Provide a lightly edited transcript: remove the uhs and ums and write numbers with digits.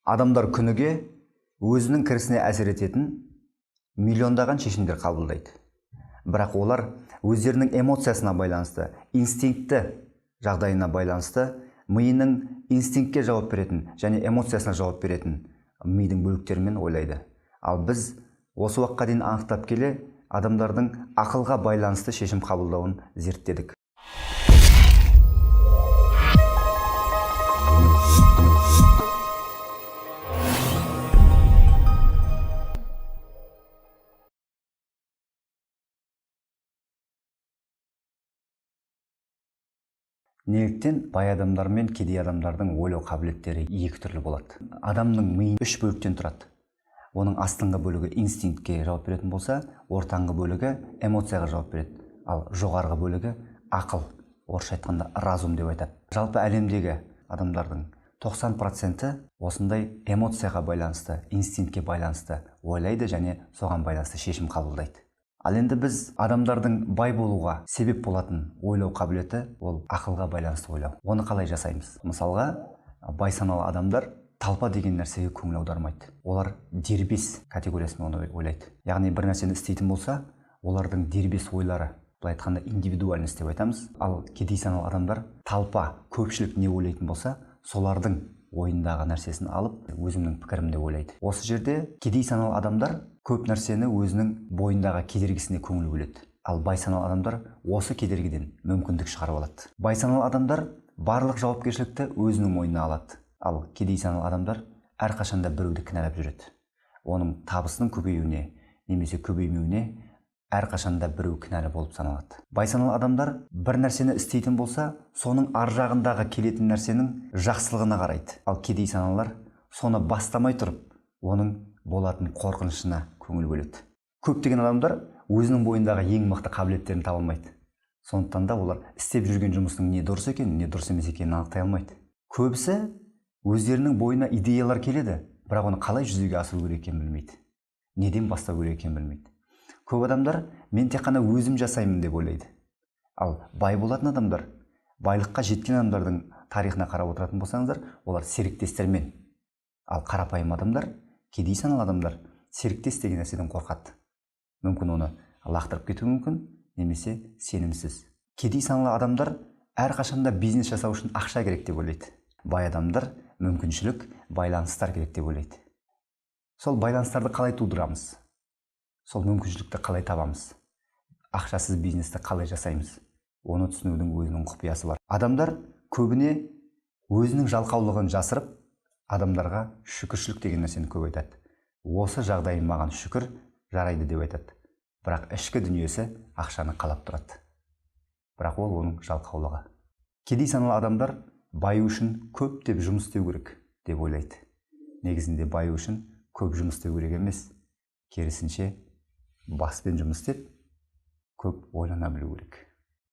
Адамдар күніге өзінің кірісіне әсер ететін миллиондаған шешімдер қабылдайды. Бірақ олар өздерінің эмоциясына байланысты, инстинкті жағдайына байланысты, миының инстинктке жауап беретін және эмоциясына жауап беретін мидың бөліктерімен ойлайды. Ал біз осы уақытқа дейін анықтап келе адамдардың ақылға байланысты шешім қабылдауын зерттедік. Неліктен бай адамдар мен кедей адамдардың ойлау қабілеттері екі түрлі болады? Адамның миы үш бөліктен тұрады. Оның астыңғы бөлігі инстинктке жауап беретін болса, ортаңғы бөлігі эмоцияға жауап береді. Ал жоғарғы бөлігі ақыл, орысша айтқанда разум деп айтады. Жалпы әлемдегі адамдардың 90% осындай эмоцияға байланысты, инстинктке байланысты ойлайды және соған байланысты шешім қабылдайды. Ал енді біз адамдардың бай болуға себеп болатын ойлау қабілеті ол ақылға байланысты ойлау. Оны қалай жасаймыз? Мысалға, бай саналы адамдар толпа деген нәрсеге көңіл аудармайды. Олар дербес категориясымен оны ойлайды. Яғни бір нәрсені істейтін болса, олардың дербес ойлары, былай айтқанда индивидуальность деп айтамыз. Ал кедей саналы адамдар толпа, көпшілік не ойлайтын болса, солардың ойындағы нәрсесін алып, өзімнің пікірім деп ойлайды. Осы жерде кедей саналы адамдар көп нәрсені өзінің бойындағы кедергісіне көңіл бөледі. Ал бай саналы адамдар осы кедергіден мүмкіндік шығарып алады. Бай саналы адамдар барлық жауапкершілікті өзінің мойнына алады. Ал кедей саналы адамдар әрқашанда біреуді кінәлап жүреді. Оның табысының көбеюіне немесе көбеймеуіне әрқашанда біреу кінәлі болып саналады. Бай саналы адамдар бір нәрсені істейтін болса, соның ар жағындағы келетін нәрсенің жақсылығына қарайды. Ал кедей саналылар соны бастамай тұрып, оның болатын қорқынышына көңіл бөледі. Көптеген адамдар өзінің бойындағы ең мықты қабілеттерін таба алмайды. Сондықтан да олар істеп жүрген жұмысының не дұрыс екенін, не дұрыс емес екенін анықтай алмайды. Көбісі өздерінің бойына идеялар келеді, бірақ оны қалай жүзеге асыру керек екенін білмейді. Неден бастау керек екенін білмейді. Көп адамдар мен тек қана өзім жасаймын деп ойлайды. Ал бай болатын адамдар, байлыққа жеткен адамдардың тарихына қарап отыратын болсаңыздар, олар серіктестермен. Ал қарапайым адамдар, кедей саналы адамдар серіктес деген нәрседен қорқады. Мүмкін оны лақтырып кетуі мүмкін, немесе сенімсіз. Кедей саналы адамдар әрқашанда бизнес жасау үшін ақша керек деп ойлайды. Бай адамдар мүмкіншілік, байланыстар керек деп ойлайды. Сол байланыстарды қалай тудырамыз? Сол мүмкіншілікті қалай табамыз? Ақшасыз бизнесті қалай жасаймыз? Оны түсінудің өзінің құпиясы бар. Адамдар көбіне өзінің жалқаулығын жасырып, адамдарға шүкіршілік деген нәрсені көп айтады. Осы жағдайым маған шүкір, жарайды деп айтады. Бірақ ішкі дүниесі ақшаны қалап тұрады. Бірақ ол оның жалқаулығы. Кедей саналы адамдар баю үшін көптеп жұмыс істеу керек деп ойлайды. Негізінде баю үшін көп жұмыс істеу керек емес. Керісінше баспен жұмыс істеп, көп ойлана білу керек.